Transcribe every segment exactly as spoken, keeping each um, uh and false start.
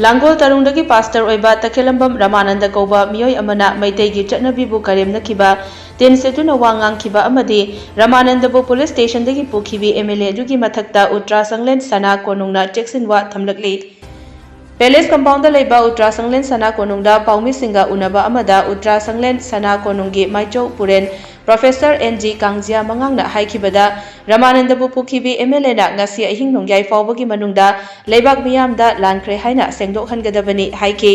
ꯂꯥꯡꯒꯣꯜ ꯇꯔꯨꯡꯗꯒꯤ pastor ꯑꯣꯏꯕ ꯇꯈꯦꯂꯝꯕꯝ ꯔꯃꯥꯅꯟꯗ ꯀꯧꯕ ꯃꯤꯑꯣꯏ ꯑꯃꯅ ꯃꯩꯇꯩꯒꯤ ꯆꯠꯅꯕꯤꯕꯨ ꯀꯔꯦꯝꯅꯈꯤꯕ, ꯇꯤꯟ ꯁꯤꯠꯇꯨꯅ ꯋꯥ ꯉꯥꯡꯈꯤꯕ ꯑꯃꯗꯤ ꯔꯃꯥꯅꯟꯗꯕꯨ ꯄꯨꯂꯤꯁ ꯁ꯭ꯇꯦꯁꯟꯗꯒꯤ ꯄꯨꯈꯤꯕꯤ ꯑꯦꯝ ꯑꯦꯜ ꯑꯦ ꯑꯗꯨꯒꯤ ꯃꯊꯛꯇ ꯎꯇ꯭ꯔꯥ ꯁꯪꯂꯦꯟ ꯁꯅꯥ ꯀꯣꯅꯨꯡꯅ ꯆꯦꯛꯁꯤꯟꯋꯥ ꯊꯝꯂꯛꯂꯤ꯫ ꯄꯦꯂꯦꯁ ꯀꯝꯄꯥꯎꯟꯗ ꯂꯩꯕ ꯎꯇ꯭ꯔꯥ ꯁꯪꯂꯦꯟ ꯁꯅꯥ ꯀꯣꯅꯨꯡꯗ ꯄꯥꯎꯃꯤꯁꯤꯡꯒ ꯎꯅꯕ ꯑꯃꯗ ꯎꯇ꯭ꯔꯥ ꯁꯪꯂꯦꯟ ꯁꯅꯥ ꯀꯣꯅꯨꯡꯒꯤ ꯃꯥꯏꯆꯧ ꯄꯨꯔꯦꯟ ꯄ꯭ꯔꯣꯐꯦꯁꯔ ꯑꯦꯟ ꯖꯤ ꯀꯥꯡꯖꯤꯌꯥ ꯃꯉꯥꯡꯅ ꯍꯥꯏꯈꯤꯕꯗ, ꯔꯃꯥꯅꯟꯗꯕꯨ ꯄꯨꯈꯤꯕꯤ ꯑꯦꯝ ꯑꯦꯜ ꯑꯦꯅ ꯉꯁꯤ ꯑꯍꯤꯡ ꯅꯣꯡꯌꯥꯏ ꯐꯥꯎꯕꯒꯤ ꯃꯅꯨꯡꯗ ꯂꯩꯕꯥꯛ ꯃꯤꯌꯥꯝꯗ ꯂꯥꯟꯈ꯭ꯔꯦ ꯍꯥꯏꯅ ꯁꯦꯡꯗꯣꯛꯍꯟꯒꯗꯕꯅꯤ ꯍꯥꯏꯈꯤ꯫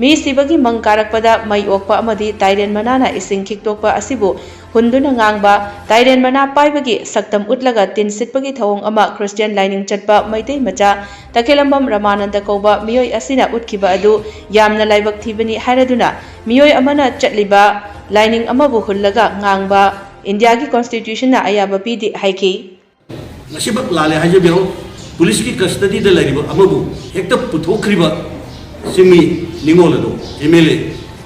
ꯃꯤ ꯁꯤꯕꯒꯤ ꯃꯪ ꯀꯥꯔꯛꯄꯗ ꯃꯩ ꯑꯣꯛꯄ ꯑꯃꯗꯤ ꯇꯥꯏꯔꯦꯟ ꯃꯅꯥꯅ ꯏꯁꯤꯡ ꯈꯤꯛꯇꯣꯛꯄ ꯑꯁꯤꯕꯨ ꯍꯨꯟꯗꯨꯅ ꯉꯥꯡꯕ, ꯇꯥꯏꯔꯦꯟ ꯃꯅꯥ ꯄꯥꯏꯕꯒꯤ ꯁꯛꯇꯝ ꯎꯠꯂꯒ ꯇꯤꯟ ꯁꯤꯠꯄꯒꯤ ꯊꯧꯑꯣꯡ ꯑꯃ ꯈ꯭ꯔꯤꯁꯇꯤꯌꯥꯟ ꯂꯥꯏꯅꯤꯡ ꯆꯠꯄ ꯃꯩꯇꯩ ꯃꯆꯥ ꯇꯈꯦꯂꯝꯕꯝ ꯔꯃꯥꯅꯟꯗ ꯀꯧꯕ ꯃꯤꯑꯣꯏ ꯑꯁꯤꯅ ꯎꯠꯈꯤꯕ ꯑꯗꯨ ꯌꯥꯝꯅ ꯂꯥꯏꯕꯛ ꯊꯤꯕꯅꯤ ꯍꯥꯏꯔꯗꯨꯅ, ꯃꯤꯑꯣꯏ ꯑꯃꯅ ꯆꯠꯂꯤꯕ ꯂꯥꯏꯅꯤꯡ ꯑꯃꯕꯨ ꯍꯨꯜꯂꯒ ꯉꯥꯡꯕ ꯏꯟꯗꯤꯌꯥꯒꯤ ꯀꯣꯟꯁꯇꯤꯇ꯭ꯌꯨꯁꯟꯅ ꯑꯌꯥꯕ ꯄꯤꯗꯦ ꯍꯥꯏꯈꯤ꯫ ꯉꯁꯤꯃꯛ ꯂꯥꯜꯂꯦ ꯍꯥꯏꯖꯕꯤꯔꯣ, ꯄꯨꯂꯤꯁꯀꯤ ꯀꯁꯇꯗꯤꯗ ꯂꯩꯔꯤꯕ ꯑꯃꯕꯨ ꯍꯦꯛꯇ ꯄꯨꯊꯣꯛꯈ꯭ꯔꯤꯕ ꯆꯤꯡꯃꯤ ꯅꯤꯉꯣꯜ ꯑꯗꯣ, M L A,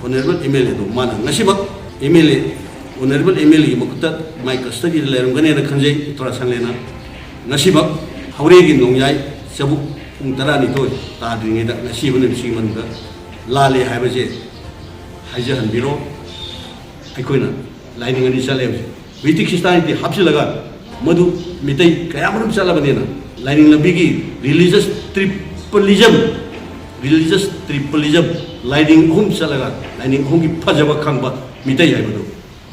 honourable M L A ꯑꯗꯣ, ꯃꯥꯅ ꯉꯁꯤꯃꯛ M L A, honourable M L ꯑꯦꯒꯤ ꯃꯈꯨꯠꯇ ꯃꯥꯏ ꯀꯁꯇꯗꯤꯗ ꯂꯩꯔꯝꯒꯅꯦꯅ ꯈꯟꯖꯩ ꯎꯇ꯭ꯔꯥ ꯁꯪꯂꯦꯟꯅ꯫ ꯉꯁꯤꯃꯛ ꯍꯧꯔꯦꯟꯒꯤ ꯅꯣꯡꯌꯥꯏ ꯆꯕꯨꯛ ꯄꯨꯡ ꯇꯔꯥꯅꯤꯊꯣꯏ ꯇꯥꯗ꯭ꯔꯤꯉꯩꯗ ꯉꯁꯤ ꯍꯣꯔꯦꯟ ꯁꯤꯒꯤ ꯃꯅꯨꯡꯗ ꯂꯥꯜꯂꯦ ꯍꯥꯏꯕꯁꯦ ꯍꯥꯏꯖꯍꯟꯕꯤꯔꯣ꯫ ꯑꯩꯈꯣꯏꯅ ꯂꯥꯏꯅꯤꯡ ꯑꯅꯤ ꯆꯠꯂꯦ ꯍꯧꯖꯤꯛ꯫ ꯍꯧꯖꯤꯛꯇꯤ ꯈ꯭ꯔꯤꯁꯇꯥꯅꯤꯇꯤ ꯍꯥꯞꯆꯤꯜꯂꯒ ꯃꯗꯨ ꯃꯤꯇꯩ ꯀꯌꯥꯃꯔꯨꯝ ꯆꯠꯂꯕꯅꯤꯅ ꯂꯥꯏꯅꯤꯡ ꯂꯝꯕꯤꯒꯤ religious tribalism, religious tribalism, ꯂꯥꯏꯅꯤꯡ ꯑꯍꯨꯝ ꯆꯠꯂꯒ ꯂꯥꯏꯅꯤꯡ ꯑꯍꯨꯝꯒꯤ ꯐꯖꯕ ꯈꯪꯕ ꯃꯤꯇꯩ ꯍꯥꯏꯕꯗꯨ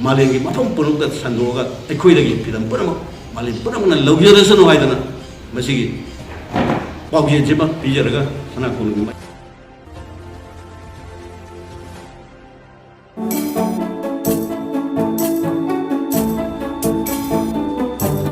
ꯃꯥꯂꯦꯝꯒꯤ ꯃꯐꯝ ꯄꯨꯝꯅꯃꯛꯇ ꯁꯟꯗꯣꯛꯑꯒ ꯑꯩꯈꯣꯏꯗꯒꯤ ꯐꯤꯂꯝ ꯄꯨꯝꯅꯃꯛ ꯃꯥꯂꯦꯝ ꯄꯨꯝꯅꯃꯛꯅ ꯂꯧꯖꯔꯁꯅꯨ ꯍꯥꯏꯗꯅ ꯃꯁꯤꯒꯤ ꯄꯥꯎꯖꯦꯜꯁꯤꯃ ꯄꯤꯖꯔꯒ ꯁꯅꯥ ꯀꯣꯅꯨꯡꯒꯤ ꯃꯥꯏ